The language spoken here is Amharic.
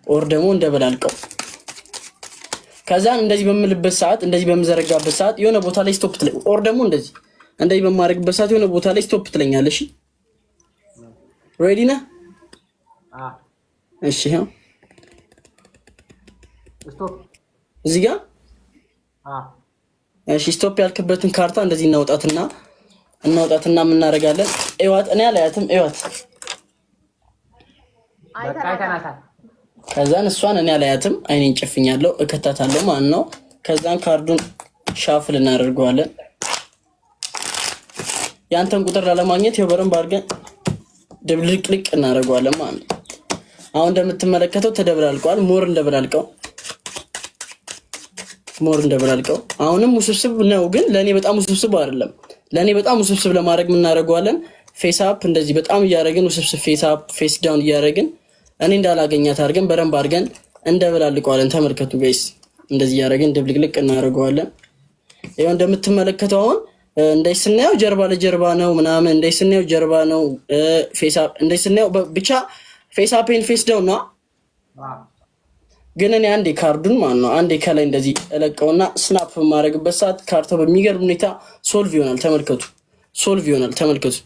Or ደግሞ እንደበላልቀው። ከዛን እንደዚህ በምልበት ሰዓት፣ እንደዚህ በምዘረጋበት ሰዓት የሆነ ቦታ ላይ stop ትለኝ፣ or ደግሞ እንደዚህ እንደዚህ በማድረግበት ሰዓት የሆነ ቦታ ላይ stop ትለኛለሽ። Ready ነህ? እሺ፣ ይኸው። Stop። እዚህ ጋር። እሺ፣ stop ያልክበትን ካርታ እንደዚህ እናውጣትና የምናደርጋለን። እዋት፣ እኔ አላያትም። እዋት። በቃ አይተናታል። ከዛን እሷን እኔ አላያትም፣ አይኔን ጨፍኛለሁ፣ እከታታለሁ ማለት ነው። ከዛን ካርዱን shuffle እናደርገዋለን። የአንተን ቁጥር ላለማግኘት ይኸው በደንብ አድርገን ድብልቅልቅ እናደርገዋለን ማለት ነው። አሁን እንደምትመለከተው ተደብላልቀዋል። More እንደበላልቀው፣ more እንደበላልቀው። አሁንም ውስብስብ ነው፣ ግን ለእኔ በጣም ውስብስብ አይደለም። ለእኔ በጣም ውስብስብ ለማድረግ የምናደርገዋለን face up እንደዚህ በጣም እያደረግን ውስብስብ፣ face up face down እያደረግን እኔ እንዳላገኛት አድርገን በደንብ አድርገን እንደበላልቀዋለን። ተመልከቱ guys፣ እንደዚህ እያደረግን ድብልቅልቅ እናደርገዋለን። ይኸው እንደምትመለከተው አሁን እንደዚህ ስናየው ጀርባ ለጀርባ ነው ምናምን፣ እንደዚህ ስናየው ጀርባ ነው፣ face up እንደዚህ ስናየው ብቻ face up and face down ነው። ግን እኔ አንዴ ካርዱን ማለት ነው አንዴ ከላይ እንደዚህ እለቀውና snap በማድረግበት ሰዓት ካርታው በሚገርም ሁኔታ solve ይሆናል። ተመልከቱ፣ solve ይሆናል። ተመልከቱ።